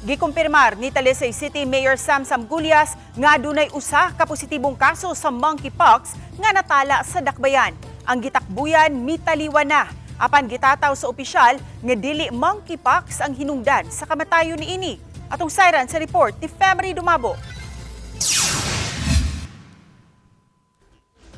Gikumpirmar ni Talisay City Mayor Samsam Gullas nga dunay usa ka positibong kaso sa monkeypox nga natala sa Dakbayan. Ang gitakbuyan mitaliwan na. Apan gitataw sa opisyal nga dili monkeypox ang hinungdan sa kamatayon niini. Atong sayran sa report ni Femery Dumabo.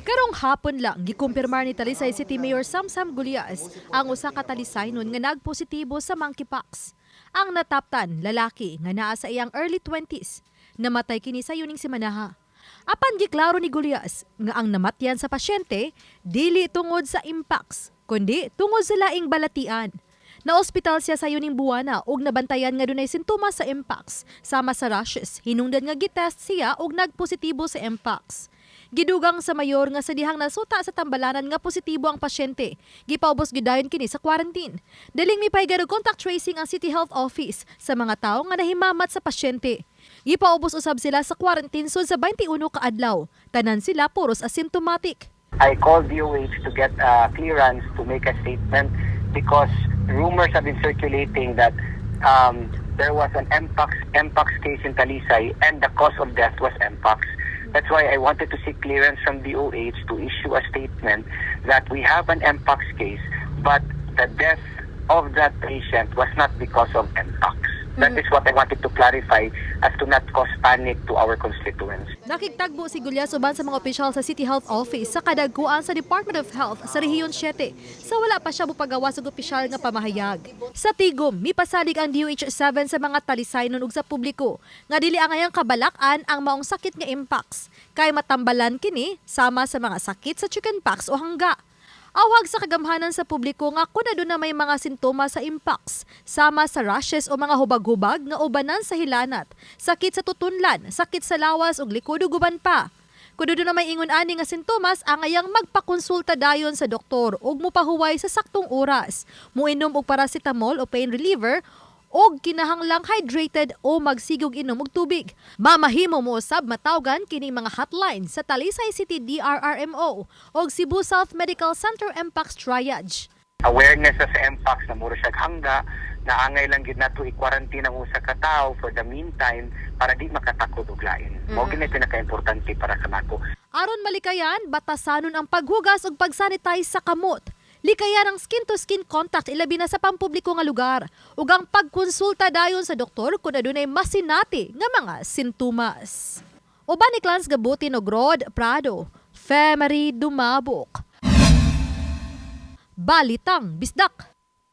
Karong hapon lang, gikumpirmar ni Talisay City Mayor Samsam Gullas ang usa ka Talisaynon nga nagpositibo sa monkeypox. Ang nataptan, lalaki nga naa sa iyang early 20s. Namatay kini sa yuning simanaha. Apan giklaro ni Gullas nga ang namatyan sa pasyente dili tungod sa mpox, kundi tungod sa laing balatian. Na-ospital siya sa yuning buwana ug nabantayan nga dunay sintomas sa mpox sama sa rashes. Hinungdan nga gitest siya ug nagpositibo sa mpox. Gidugang sa mayor nga sa dihang nasuta sa tambalanan nga positibo ang pasyente, gipaubos gidayon kini sa quarantine. Daling mipahigad og contact tracing ang City Health Office sa mga tawo nga nahimamat sa pasyente. Gipaubos usab sila sa quarantine sud sa 21 ka adlaw. Tanan sila puros asymptomatic. I called DOH to get clearance to make a statement because rumors have been circulating that there was an Mpox case in Talisay and the cause of death was Mpox. That's why I wanted to seek clearance from DOH to issue a statement that we have an Mpox case, but the death of that patient was not because of Mpox. That is what I wanted to clarify as to not cause panic to our constituents. Nakigtagbo si Gullas uban sa mga opisyal sa City Health Office sa kadagkuan sa Department of Health sa Rehiyon 7 sa wala pa siya mopagawas og opisyal nga pamahayag. Sa tigom, mipasalig ang DOH 7 sa mga Talisaynon ug sa publiko nga dili angayang kabalak-an ang maong sakit nga mpox kay matambalan kini sama sa mga sakit sa chickenpox o hangga. Awhag sa kagamhanan sa publiko nga kung aduna may mga sintomas sa mpox, sama sa rashes o mga hubag-hubag nga ubanan sa hilanat, sakit sa tutunlan, sakit sa lawas ug likod ug uban pa. Kung aduna may ingon ani nga sintomas, angayang magpakonsulta dayon sa doktor ug mupahuway sa saktong oras. Muinom og paracetamol o pain reliever og kinahanglang hydrated o magsigog inom og tubig. Mamahimo mo usab matawgan kining mga hotline sa Talisay City DRRMO og Cebu South Medical Center Mpox Triage. Awareness sa Mpox na mura siya hangga na angay lang gid nato i-quarantine ang usa ka tawo for the meantime para di makatakod og lain. Mao gid na pinaka-importante para kanako. Aron malikayan, batasanon ang paghugas ug pagsanitize sa kamot. Likayan ang skin-to-skin contact ilabi na sa pampubliko nga lugar ug ang pagkonsulta dayon sa doktor kung adunay masinati nga mga sintomas. Uban ni Clans Gabutin og Rod Prado, Femery Dumabok. Balitang Bisdak.